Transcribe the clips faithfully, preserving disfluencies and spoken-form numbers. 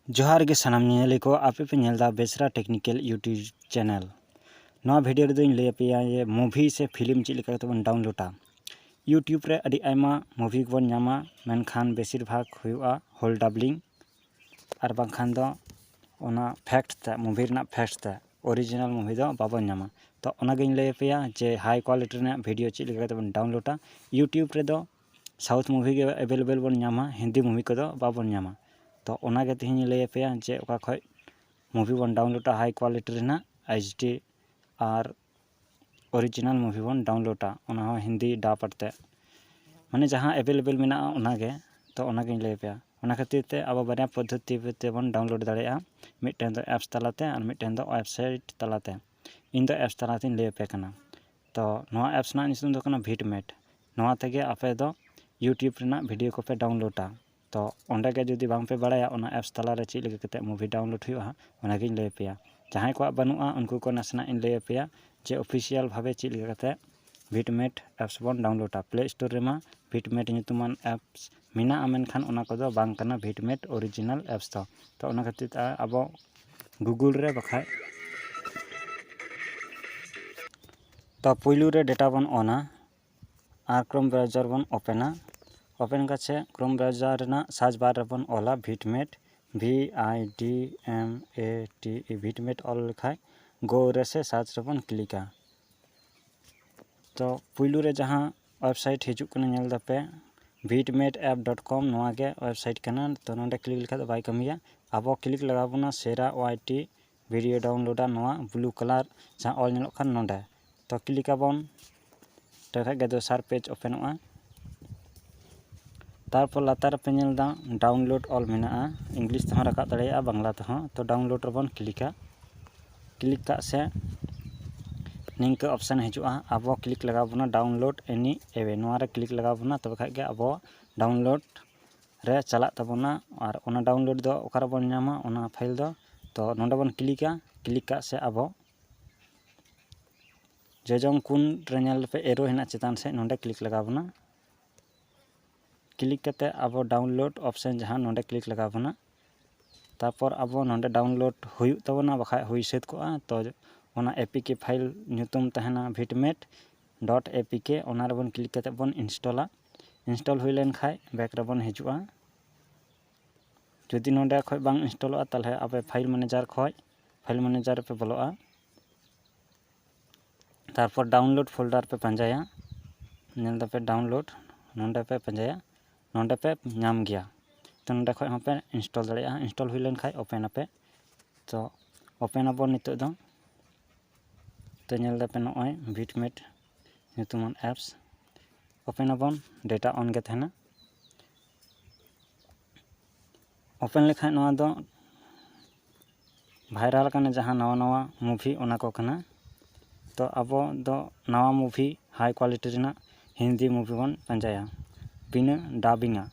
ᱡᱚᱦᱟᱨ ᱜᱮ ᱥᱟᱱᱟᱢ ᱧᱮᱧᱮᱞᱤᱭᱟᱹ ᱠᱚ, ᱟᱯᱮ ᱯᱮ ᱧᱮᱞ ᱮᱫᱟ ᱵᱮᱥᱨᱟ ᱴᱮᱠᱱᱤᱠᱮᱞ YouTube ᱪᱮᱱᱮᱞ᱾ ᱱᱚᱣᱟ ᱵᱷᱤᱰᱤᱭᱳ ᱨᱮᱫᱚᱧ ᱞᱟᱹᱭ ᱟᱯᱮᱭᱟ ᱡᱮ ᱢᱩᱵᱷᱤ ᱥᱮ ᱯᱷᱤᱞᱢ ᱪᱮᱫ ᱞᱮᱠᱟ ᱠᱟᱛᱮ ᱵᱚᱱ ᱰᱟᱣᱩᱱᱞᱳᱰᱟ᱾ YouTube ᱨᱮ ᱟᱹᱰᱤ ᱟᱭᱢᱟ ᱢᱩᱵᱷᱤ ᱠᱚᱵᱚᱱ ᱧᱟᱢᱟ, ᱢᱮᱱᱠᱷᱟᱱ ᱵᱮᱥᱤᱨ ᱵᱷᱟᱜᱽ ᱦᱩᱭᱩᱜᱼᱟ ᱦᱳᱞ ᱰᱟᱵᱞᱤᱝ, ᱟᱨ ᱵᱟᱝᱠᱷᱟᱱ ᱫᱚ ᱚᱱᱟ ᱯᱷᱮᱠᱴ ᱛᱮ, ᱢᱩᱵᱷᱤ ᱨᱮᱱᱟᱜ ᱯᱷᱮᱠᱴ ᱛᱮ, ᱚᱨᱤᱡᱤᱱᱟᱞ ᱢᱩᱵᱷᱤ ᱫᱚ ᱵᱟᱵᱚᱱ ᱧᱟᱢᱟ᱾ ᱛᱚ ᱚᱱᱟᱜᱤᱧ ᱞᱟᱹᱭ ᱟᱯᱮᱭᱟ ᱡᱮ ᱦᱟᱭ ᱠᱳᱣᱟᱞᱤᱴᱤ ᱨᱮᱱᱟᱜ ᱵᱷᱤᱰᱤᱭᱳ ᱪᱮᱫ ᱞᱮᱠᱟ ᱠᱟᱛᱮ ᱵᱚᱱ ᱰᱟᱣᱩᱱᱞᱳᱰᱟ᱾ YouTube ᱨᱮᱫᱚ ᱥᱟᱣᱩᱛᱷ ᱢᱩᱵᱷᱤ ᱜᱮ ᱮᱵᱮᱞᱮᱵᱮᱞ ᱵᱚᱱ ᱧᱟᱢᱟ, ᱦᱤᱱᱫᱤ ᱢᱩᱵᱷᱤ ᱠᱚᱫᱚ ᱵᱟᱵᱚᱱ ᱧᱟᱢᱟ᱾ ᱛᱚ ᱚᱱᱟᱜᱮ ᱛᱮᱦᱮᱧ ᱞᱟᱹᱭ ᱟᱯᱮᱭᱟ ᱡᱮ ᱚᱠᱟ ᱠᱷᱚᱡ ᱢᱩᱵᱷᱤ ᱵᱚᱱ ᱰᱟᱣᱩᱱᱞᱳᱰᱟ ᱦᱟᱭ ᱠᱳᱣᱟᱞᱤᱴᱤ ᱨᱮᱱᱟᱜ ᱮᱭᱤᱪ ᱰᱤ ᱟᱨ ᱚᱨᱤᱡᱤᱱᱟᱞ ᱢᱩᱵᱷᱤ ᱵᱚᱱ ᱰᱟᱣᱩᱱᱞᱳᱰᱟ, ᱚᱱᱟ ᱦᱚᱸ ᱦᱤᱱᱫᱤ ᱰᱟᱵ ᱟᱛᱮ, ᱢᱟᱱᱮ ᱡᱟᱦᱟᱸ ᱮᱵᱮᱞᱮᱵᱮᱞ ᱢᱮᱱᱟᱜᱼᱟ ᱚᱱᱟᱜᱮ᱾ ᱛᱚ ᱚᱱᱟᱜᱤᱧ ᱞᱟᱹᱭ ᱟᱯᱮᱭᱟ᱾ ᱚᱱᱟ ᱠᱷᱟᱹᱛᱤᱨ ᱛᱮ ᱟᱵᱚ ᱵᱟᱨᱭᱟ ᱯᱚᱫᱽᱫᱷᱚᱛᱤ ᱛᱮᱵᱚᱱ ᱰᱟᱣᱩᱱᱞᱳᱰ ᱫᱟᱲᱮᱭᱟᱜᱼᱟ, ᱢᱤᱫᱴᱮᱱ ᱫᱚ ᱮᱯᱥ ᱛᱟᱞᱟᱛᱮ ᱟᱨ ᱢᱤᱫᱴᱮᱱ ᱫᱚ ᱳᱭᱮᱵᱽᱥᱟᱭᱤᱴ ᱛᱟᱞᱟᱛᱮ᱾ ᱤᱧ ᱫᱚ ᱮᱯᱥ ᱛᱟᱞᱟᱛᱮᱧ ᱞᱟᱹᱭ ᱟᱯᱮ ᱠᱟᱱᱟ᱾ ᱛᱚ ᱱᱚᱣᱟ ᱮᱯᱥ ᱨᱮᱱᱟᱜ ᱧᱩᱛᱩᱢ ᱫᱚ ᱠᱟᱱᱟ ᱵᱷᱤᱴᱢᱮᱴ᱾ ᱱᱚᱣᱟ ᱛᱮᱜᱮ ᱟᱯᱮ ᱫᱚ YouTube ᱨᱮᱱᱟᱜ ᱵᱷᱤᱰᱤᱭᱳ ᱠᱚᱯᱮ ᱰᱟᱣᱩᱱᱞᱳᱰᱟ᱾ ᱛᱚ ᱚᱸᱰᱮ ᱜᱮ ᱡᱩᱫᱤ ᱵᱟᱝ ᱯᱮ ᱵᱟᱲᱟᱭᱟ ᱚᱱᱟ ᱮᱯᱥ ᱛᱟᱞᱟᱨᱮ ᱪᱮᱫ ᱞᱮᱠᱟ ᱠᱟᱛᱮ ᱢᱩᱵᱷᱤ ᱰᱟᱣᱩᱱᱞᱳᱰ ᱦᱩᱭᱩᱜᱼᱟ, ᱚᱱᱟᱜᱤᱧ ᱞᱟᱹᱭ ᱟᱯᱮᱭᱟ᱾ ᱡᱟᱦᱟᱸᱭ ᱠᱚᱣᱟᱜ ᱵᱟᱹᱱᱩᱜᱼᱟ ᱩᱱᱠᱩ ᱠᱚ ᱱᱟᱥᱮᱱᱟᱜ ᱤᱧ ᱞᱟᱹᱭ ᱟᱯᱮᱭᱟ ᱡᱮ ᱚᱯᱷᱤᱥᱤᱭᱟᱞ ᱵᱷᱟᱵᱮ ᱪᱮᱫ ᱞᱮᱠᱟ ᱠᱟᱛᱮ ᱵᱷᱤᱴᱢᱮᱴ ᱮᱯᱥ ᱵᱚᱱ ᱰᱟᱣᱩᱱᱞᱳᱰᱟ᱾ ᱯᱞᱮ ᱥᱴᱳᱨ ᱨᱮᱢᱟ ᱵᱷᱤᱴᱢᱮᱴ ᱧᱩᱛᱩᱢᱟᱱ ᱮᱯᱥ ᱢᱮᱱᱟᱜᱼᱟ, ᱢᱮᱱᱠᱷᱟᱱ ᱚᱱᱟ ᱠᱚᱫᱚ ᱵᱟᱝ ᱠᱟᱱᱟ ᱵᱷᱤᱴᱢᱮᱴ ᱚᱨᱤᱡᱤᱱᱟᱞ ᱮᱯᱥ ᱫᱚ᱾ ᱛᱚ ᱚᱱᱟ ᱠᱷᱟᱹᱛᱤᱨ ᱛᱮ ᱟᱵᱚ ᱜᱩᱜᱩᱞ ᱨᱮ ᱵᱟᱠᱷᱟᱡ ᱛᱚ ᱯᱩᱭᱞᱩ ᱨᱮ ᱰᱮᱴᱟ ᱵᱚᱱ ᱚᱱᱟ ᱟᱨ ᱠᱨᱳᱢ ᱵᱨᱟᱣᱡᱟᱨ ᱵᱚᱱ ᱳᱯᱮᱱᱟ᱾ ᱳᱯᱮᱱ ᱠᱟᱛᱮ ᱠᱨᱳᱢ ᱵᱨᱟᱣᱡᱟᱨ ᱨᱮᱱᱟᱜ ᱥᱟᱨᱪ ᱵᱟᱨ ᱨᱮᱵᱚᱱ ᱚᱞᱟ ᱵᱷᱤᱴᱢᱮᱴ, ᱵᱷᱤ ᱟᱭ ᱰᱤ ᱮᱢ ᱮ ᱴᱤ ᱤ, ᱵᱷᱤᱴᱢᱮᱴ ᱚᱞ ᱞᱮᱠᱷᱟᱡ ᱜᱳ ᱨᱮ ᱥᱮ ᱥᱟᱨᱪ ᱨᱮᱵᱚᱱ ᱠᱞᱤᱠᱟ᱾ ᱛᱚ ᱯᱩᱭᱞᱩ ᱨᱮ ᱡᱟᱦᱟᱸ ᱳᱭᱮᱵᱽᱥᱟᱭᱤᱴ ᱦᱤᱡᱩᱜ ᱠᱟᱱᱟ ᱧᱮᱞ ᱫᱟᱯᱮ ᱵᱷᱤᱴᱢᱮᱴ ᱮᱯ ᱰᱚᱴ ᱠᱚᱢ, ᱱᱚᱣᱟ ᱜᱮ ᱳᱭᱮᱵᱽᱥᱟᱭᱤᱴ ᱠᱟᱱᱟ᱾ ᱛᱚ ᱱᱚᱸᱰᱮ ᱠᱞᱤᱠ ᱞᱮᱠᱷᱟᱡ ᱫᱚ ᱵᱟᱭ ᱠᱟᱹᱢᱤᱭᱟ᱾ ᱟᱵᱚ ᱠᱞᱤᱠ ᱞᱟᱜᱟᱣ ᱵᱚᱱᱟ ᱥᱮᱨᱟ ᱳᱣᱟᱭ ᱴᱤ ᱵᱷᱤᱰᱤᱭᱳ ᱰᱟᱣᱩᱱᱞᱳᱰᱟᱨ, ᱱᱚᱣᱟ ᱵᱞᱩ ᱠᱟᱞᱟᱨ ᱡᱟᱦᱟᱸ ᱚᱞ ᱧᱮᱞᱚᱜ ᱠᱟᱱ ᱱᱚᱸᱰᱮ᱾ ᱛᱚ ᱠᱞᱤᱠ ᱟᱵᱚᱱ, ᱛᱚᱵᱮ ᱠᱷᱟᱡ ᱜᱮ ᱫᱚᱥᱟᱨ ᱯᱮᱡᱽ ᱳᱯᱮᱱᱚᱜᱼᱟ᱾ ᱛᱟᱨᱯᱚᱨ ᱞᱟᱛᱟᱨ ᱨᱮᱯᱮ ᱧᱮᱞ ᱮᱫᱟ ᱰᱟᱣᱩᱱᱞᱳᱰ ᱚᱞ ᱢᱮᱱᱟᱜᱼᱟ, ᱤᱝᱞᱤᱥ ᱛᱮᱦᱚᱸ ᱨᱟᱠᱟᱵ ᱫᱟᱲᱮᱭᱟᱜᱼᱟ, ᱵᱟᱝᱞᱟ ᱛᱮᱦᱚᱸ᱾ ᱛᱚ ᱰᱟᱣᱩᱱᱞᱳᱰ ᱨᱮᱵᱚᱱ ᱠᱞᱤᱠᱟ᱾ ᱠᱞᱤᱠ ᱠᱟᱜ ᱥᱮ ᱱᱤᱝᱠᱟᱹ ᱚᱯᱥᱮᱱ ᱦᱤᱡᱩᱜᱼᱟ, ᱟᱵᱚ ᱠᱞᱤᱠ ᱞᱟᱜᱟᱣ ᱵᱚᱱᱟ ᱰᱟᱣᱩᱱᱞᱳᱰ ᱮᱱᱤ ᱮᱣᱮ, ᱱᱚᱣᱟ ᱨᱮ ᱠᱞᱤᱠ ᱞᱟᱜᱟᱣ ᱵᱚᱱᱟ, ᱛᱚᱵᱮ ᱠᱷᱟᱡ ᱜᱮ ᱟᱵᱚ ᱰᱟᱣᱩᱱᱞᱳᱰ ᱨᱮ ᱪᱟᱞᱟᱜ ᱛᱟᱵᱚᱱᱟ᱾ ᱟᱨ ᱚᱱᱟ ᱰᱟᱣᱩᱱᱞᱳᱰ ᱫᱚ ᱚᱠᱟ ᱨᱮᱵᱚᱱ ᱧᱟᱢᱟ ᱚᱱᱟ ᱯᱷᱟᱭᱤᱞ ᱫᱚ? ᱛᱚ ᱱᱚᱸᱰᱮ ᱵᱚᱱ ᱠᱞᱤᱠᱟ, ᱠᱞᱤᱠ ᱠᱟᱜ ᱥᱮ ᱟᱵᱚ ᱡᱚᱡᱚᱢ ᱠᱩᱱ ᱨᱮ ᱧᱮᱞ ᱯᱮ ᱮᱨᱳ ᱦᱮᱱᱟᱜ ᱪᱮᱛᱟᱱ ᱥᱮᱫ, ᱱᱚᱸᱰᱮ ᱠᱞᱤᱠ ᱞᱟᱜᱟᱣ ᱵᱚᱱᱟ᱾ ᱠᱞᱤᱠ ᱠᱟᱛᱮ ᱟᱵᱚ ᱰᱟᱣᱩᱱᱞᱳᱰ ᱚᱯᱥᱮᱱ ᱡᱟᱦᱟᱸ ᱱᱚᱸᱰᱮ ᱠᱞᱤᱠ ᱞᱟᱜᱟᱣ ᱵᱚᱱᱟ᱾ ᱛᱟᱨᱯᱚᱨ ᱟᱵᱚ ᱱᱚᱰᱮ download ᱦᱩᱭᱩᱜ ᱛᱟᱵᱚᱱᱟ, ᱵᱟᱠᱷᱟᱡ ᱦᱩᱭ ᱥᱟᱹᱛ ᱠᱚᱜᱼᱟ᱾ ᱛᱚ ᱚᱱᱟ APK file ᱧᱩᱛᱩᱢ ᱛᱟᱦᱮᱱᱟ Vidmate dot APK, ᱚᱱᱟ ᱨᱮᱵᱚᱱ click ᱠᱟᱛᱮᱫ ᱵᱚᱱ installᱟ᱾ Install ᱦᱩᱭ ᱞᱮᱱ ᱠᱷᱟᱡ back ᱨᱮᱵᱚᱱ ᱦᱤᱡᱩᱜᱼᱟ᱾ ᱡᱩᱫᱤ ᱱᱚᱰᱮ ᱠᱷᱚᱡ ᱵᱟᱝ installᱚᱜᱼᱟ, ᱛᱟᱦᱚᱞᱮ ᱟᱯᱮ file manager ᱠᱷᱚᱡ file manager ᱨᱮᱯᱮ ᱵᱚᱞᱚᱜᱼᱟ᱾ ᱛᱟᱨᱯᱚᱨ download folder ᱯᱮ ᱯᱟᱸᱡᱟᱭᱟ, ᱧᱮᱞ ᱫᱟᱯᱮ download, ᱱᱚᱰᱮ ᱯᱮ ᱯᱟᱸᱡᱟᱭᱟ, ᱱᱚᱰᱮ ᱯᱮ ᱧᱟᱢ ᱜᱮᱭᱟ᱾ ᱛᱚ ᱱᱚᱰᱮ ᱠᱷᱚᱡ ᱦᱚᱸᱯᱮ install ᱫᱟᱲᱮᱭᱟᱜᱼᱟ᱾ Install ᱦᱩᱭ ᱞᱮᱱ ᱠᱷᱟᱡ open ᱟᱯᱮ᱾ ᱛᱚ open ᱟᱵᱚᱱ ᱱᱤᱛᱚᱜ ᱫᱚ᱾ ᱛᱚ ᱧᱮᱞ ᱫᱟᱯᱮ ᱱᱚᱜᱼᱚᱭ Vidmate ᱧᱩᱛᱩᱢᱟᱱ apps open ᱟᱵᱚᱱ, data on ᱜᱮ ᱛᱟᱦᱮᱱᱟ᱾ Open ᱞᱮᱠᱷᱟᱡ ᱱᱚᱣᱟ ᱫᱚ viral ᱠᱟᱱᱟ ᱡᱟᱦᱟᱸ ᱱᱟᱣᱟ ᱱᱟᱣᱟ movie, ᱚᱱᱟ ᱠᱚ ᱠᱟᱱᱟ᱾ ᱛᱚ ᱟᱵᱚ ᱫᱚ ᱱᱟᱣᱟ movie high quality ᱨᱮᱱᱟᱜ ᱦᱤᱱᱫᱤ movie ᱵᱚᱱ ᱯᱟᱸᱡᱟᱭᱟ ᱵᱤᱱᱟᱹ dubbing ᱟᱜ᱾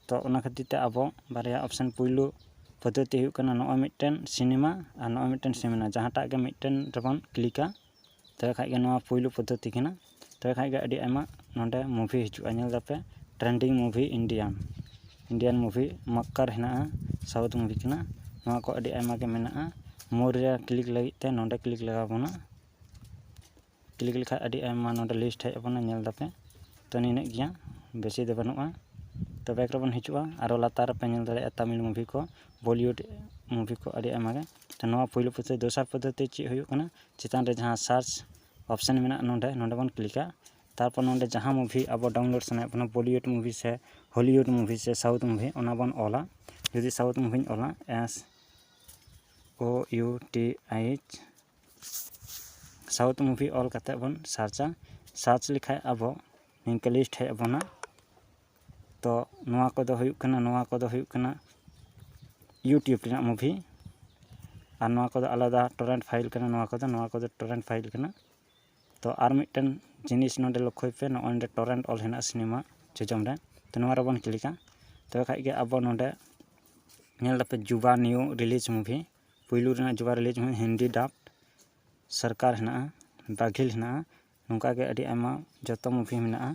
ᱛᱚ ᱚᱱᱟ ᱠᱷᱟᱹᱛᱤᱨ ᱛᱮ ᱟᱵᱚ ᱵᱟᱨᱭᱟ option, ᱯᱩᱭᱞᱩ ᱯᱚᱫᱽᱫᱷᱚᱛᱤ ᱦᱩᱭᱩᱜ ᱠᱟᱱᱟ ᱱᱚᱜᱼᱚᱭ ᱢᱤᱫᱴᱮᱱ ᱥᱤᱱᱮᱢᱟ ᱟᱨ ᱱᱚᱜᱼᱚᱭ ᱢᱤᱫᱴᱮᱱ ᱥᱤᱱᱮᱢᱟ, ᱡᱟᱦᱟᱸᱴᱟᱜ ᱜᱮ ᱢᱤᱫᱴᱮᱱ ᱨᱮᱵᱚᱱ ᱠᱞᱤᱠᱟ᱾ ᱛᱚᱵᱮ ᱠᱷᱟᱡ ᱜᱮ ᱱᱚᱣᱟ ᱯᱩᱭᱞᱩ ᱯᱚᱫᱽᱫᱷᱚᱛᱤ ᱠᱟᱱᱟ᱾ ᱛᱚᱵᱮ ᱠᱷᱟᱡ ᱜᱮ ᱟᱹᱰᱤ ᱟᱭᱢᱟ ᱱᱚᱰᱮ movie ᱦᱤᱡᱩᱜᱼᱟ᱾ ᱧᱮᱞ ᱫᱟᱯᱮ trending movie Indian, Indian movie ᱢᱟᱠᱠᱟᱨ ᱦᱮᱱᱟᱜᱼᱟ, South movie ᱠᱟᱱᱟ᱾ ᱱᱚᱣᱟ ᱠᱚ ᱟᱹᱰᱤ ᱟᱭᱢᱟ ᱜᱮ ᱢᱮᱱᱟᱜᱼᱟ᱾ More ᱨᱮ click ᱞᱟᱹᱜᱤᱫ ᱛᱮ ᱱᱚᱰᱮ click ᱞᱟᱜᱟᱣ ᱵᱚᱱᱟ᱾ Click ᱞᱮᱠᱷᱟᱡ ᱟᱹᱰᱤ ᱟᱭᱢᱟ ᱱᱚᱰᱮ list ᱦᱮᱡ ᱟᱵᱚᱱᱟ, ᱧᱮᱞ ᱫᱟᱯᱮ᱾ ᱛᱚ ᱱᱤᱱᱟᱹᱜ ᱜᱮᱭᱟ, ᱵᱮᱥᱤ ᱫᱚ ᱵᱟᱹᱱᱩᱜᱼᱟ᱾ ᱛᱚ back ᱨᱮᱵᱚᱱ ᱦᱤᱡᱩᱜᱼᱟ, ᱟᱨᱚ ᱞᱟᱛᱟᱨ ᱨᱮᱯᱮ ᱧᱮᱞ ᱫᱟᱲᱮᱭᱟᱜᱼᱟ Tamil movie ᱠᱚ, Bollywood movie ᱠᱚ ᱟᱹᱰᱤ ᱟᱭᱢᱟ ᱜᱮ᱾ ᱛᱚ ᱱᱚᱣᱟ ᱯᱩᱭᱞᱩ ᱯᱚᱫᱽᱫᱷᱚᱛᱤ, ᱫᱚᱥᱟᱨ ᱯᱚᱫᱽᱫᱷᱚᱛᱤ ᱪᱮᱫ ᱦᱩᱭᱩᱜ ᱠᱟᱱᱟ, ᱪᱮᱛᱟᱱ ᱨᱮ ᱡᱟᱦᱟᱸ search option ᱢᱮᱱᱟᱜᱼᱟ ᱱᱚᱰᱮ, ᱱᱚᱰᱮ ᱵᱚᱱ ᱠᱞᱤᱠᱟ᱾ ᱛᱟᱨᱯᱚᱨ ᱱᱚᱰᱮ ᱡᱟᱦᱟᱸ movie ᱟᱵᱚ download ᱥᱟᱱᱟᱭᱮᱫ ᱵᱚᱱᱟ, Bollywood movie ᱥᱮ Hollywood movie ᱥᱮ South movie, ᱚᱱᱟ ᱵᱚᱱ ᱚᱞᱟ᱾ ᱡᱩᱫᱤ South movieᱧ ᱚᱞᱟ, S O U T H, South movie ᱚᱞ ᱠᱟᱛᱮᱫ ᱵᱚᱱ searchᱟ᱾ Search ᱞᱮᱠᱷᱟᱡ ᱟᱵᱚ ᱱᱤᱝᱠᱟᱹ list ᱦᱮᱡ ᱟᱵᱚᱱᱟ᱾ ᱛᱚ ᱱᱚᱣᱟ ᱠᱚᱫᱚ ᱦᱩᱭᱩᱜ ᱠᱟᱱᱟ, ᱱᱚᱣᱟ ᱠᱚᱫᱚ ᱦᱩᱭᱩᱜ ᱠᱟᱱᱟ YouTube ᱨᱮᱱᱟᱜ movie, ᱟᱨ ᱱᱚᱣᱟ ᱠᱚᱫᱚ ᱟᱞᱟᱫᱟ torrent file ᱠᱟᱱᱟ᱾ ᱱᱚᱣᱟ ᱠᱚᱫᱚ, ᱱᱚᱣᱟ ᱠᱚᱫᱚ torrent file ᱠᱟᱱᱟ᱾ ᱛᱚ ᱟᱨ ᱢᱤᱫᱴᱮᱱ ᱡᱤᱱᱤᱥ ᱱᱚᱰᱮ ᱞᱚᱠᱠᱷᱚᱭ ᱯᱮ, ᱱᱚᱜᱼᱚᱭ ᱱᱚᱰᱮ torrent ᱚᱞ ᱦᱮᱱᱟᱜᱼᱟ, ᱥᱤᱱᱮᱢᱟ ᱡᱚᱡᱚᱢ ᱨᱮ᱾ ᱛᱚ ᱱᱚᱣᱟ ᱨᱮᱵᱚᱱ ᱠᱞᱤᱠᱟ᱾ ᱛᱚᱵᱮ ᱠᱷᱟᱡ ᱜᱮ ᱟᱵᱚ ᱱᱚᱰᱮ ᱧᱮᱞ ᱫᱟᱯᱮ ᱡᱩᱵᱟ new release movie, ᱯᱩᱭᱞᱩ ᱨᱮᱱᱟᱜ ᱡᱩᱵᱟ release movie, ᱦᱤᱱᱫᱤ dubbed, ᱥᱚᱨᱠᱟᱨ ᱦᱮᱱᱟᱜᱼᱟ, ᱵᱟᱜᱷᱤᱞ ᱦᱮᱱᱟᱜᱼᱟ᱾ ᱱᱚᱝᱠᱟ ᱜᱮ ᱟᱹᱰᱤ ᱟᱭᱢᱟ ᱡᱚᱛᱚ movie ᱢᱮᱱᱟᱜᱼᱟ᱾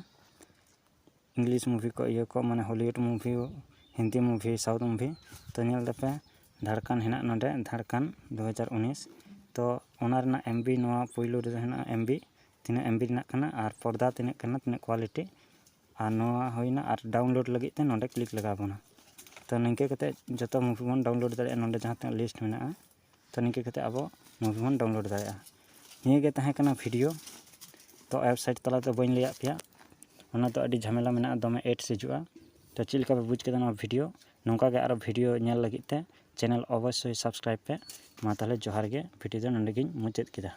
English movie ᱠᱚ, ᱤᱭᱟᱹ ᱠᱚ, ᱢᱟᱱᱮ Hollywood movie, Hindi movie, South movie᱾ ᱛᱚ ᱧᱮᱞ ᱫᱟᱯᱮ ᱫᱷᱟᱲᱠᱟᱱ ᱦᱮᱱᱟᱜ ᱱᱚᱰᱮ, ᱫᱷᱟᱲᱠᱟᱱ ᱫᱩ ᱦᱟᱡᱟᱨ ᱩᱱᱤᱥ᱾ ᱛᱚ ᱚᱱᱟ ᱨᱮᱱᱟᱜ ᱮᱢ ᱵᱤ ᱱᱚᱣᱟ ᱯᱩᱭᱞᱩ ᱨᱮᱫᱚ ᱦᱮᱱᱟᱜᱼᱟ, ᱮᱢ ᱵᱤ ᱛᱤᱱᱟᱹᱜ ᱮᱢ ᱵᱤ ᱨᱮᱱᱟᱜ ᱠᱟᱱᱟ ᱟᱨ ᱯᱚᱨᱫᱟ ᱛᱤᱱᱟᱹᱜ ᱠᱟᱱᱟ, ᱛᱤᱱᱟᱹᱜ ᱠᱳᱣᱟᱞᱤᱴᱤ, ᱟᱨ ᱱᱚᱣᱟ ᱦᱩᱭᱱᱟ᱾ ᱟᱨ ᱰᱟᱣᱩᱱᱞᱳᱰ ᱞᱟᱹᱜᱤᱫ ᱛᱮ ᱱᱚᱰᱮ ᱠᱞᱤᱠ ᱞᱟᱜᱟᱣ ᱵᱚᱱᱟ᱾ ᱛᱚ ᱱᱤᱝᱠᱟᱹ ᱠᱟᱛᱮ ᱡᱚᱛᱚ ᱢᱩᱵᱷᱤ ᱵᱚᱱ ᱰᱟᱣᱩᱱᱞᱳᱰ ᱫᱟᱲᱮᱭᱟᱜᱼᱟ, ᱱᱚᱰᱮ ᱡᱟᱦᱟᱸ ᱛᱤᱱᱟᱹᱜ ᱞᱤᱥᱴ ᱢᱮᱱᱟᱜᱼᱟ᱾ ᱛᱚ ᱱᱤᱝᱠᱟᱹ ᱠᱟᱛᱮ ᱟᱵᱚ ᱢᱩᱵᱷᱤ ᱵᱚᱱ ᱰᱟᱣᱩᱱᱞᱳᱰ ᱫᱟᱲᱮᱭᱟᱜᱼᱟ᱾ ᱱᱤᱭᱟᱹ ᱜᱮ ᱛᱟᱦᱮᱸ ᱠᱟᱱᱟ ᱵᱷᱤᱰᱤᱭᱳ᱾ ᱛᱚ ᱳᱭᱮᱵᱽᱥᱟᱭᱤᱴ ᱛᱟᱞᱟ ᱛᱮ ᱵᱟᱹᱧ ᱞᱟᱹᱭᱟᱫ ᱯᱮᱭᱟ, ᱚᱱᱟ ᱫᱚ ᱟᱹᱰᱤ ᱡᱷᱟᱢᱮᱞᱟ ᱢᱮᱱᱟᱜᱼᱟ, ᱫᱚᱢᱮ ᱮᱰᱥ ᱦᱤᱡᱩᱜᱼᱟ᱾ ᱛᱚ ᱪᱮᱫ ᱞᱮᱠᱟ ᱯᱮ ᱵᱩᱡᱽ ᱠᱮᱫᱟ ᱱᱚᱣᱟ ᱵᱷᱤᱰᱤᱭᱳ? ᱱᱚᱝᱠᱟ ᱜᱮ ᱟᱨᱚ ᱵᱷᱤᱰᱤᱭᱳ ᱧᱮᱞ ᱞᱟᱹᱜᱤᱫ ᱛᱮ ᱪᱮᱱᱮᱞ ᱚᱵᱚᱥᱥᱳᱭ ᱥᱟᱵᱥᱠᱨᱟᱭᱤᱵᱽ ᱯᱮ᱾ ᱢᱟ ᱛᱟᱦᱚᱞᱮ ᱡᱚᱦᱟᱨ ᱜᱮ, ᱵᱷᱤᱰᱤᱭᱳ ᱫᱚ ᱱᱚᱸᱰᱮ ᱜᱤᱧ ᱢᱩᱪᱟᱹᱫ ᱠᱮᱫᱟ᱾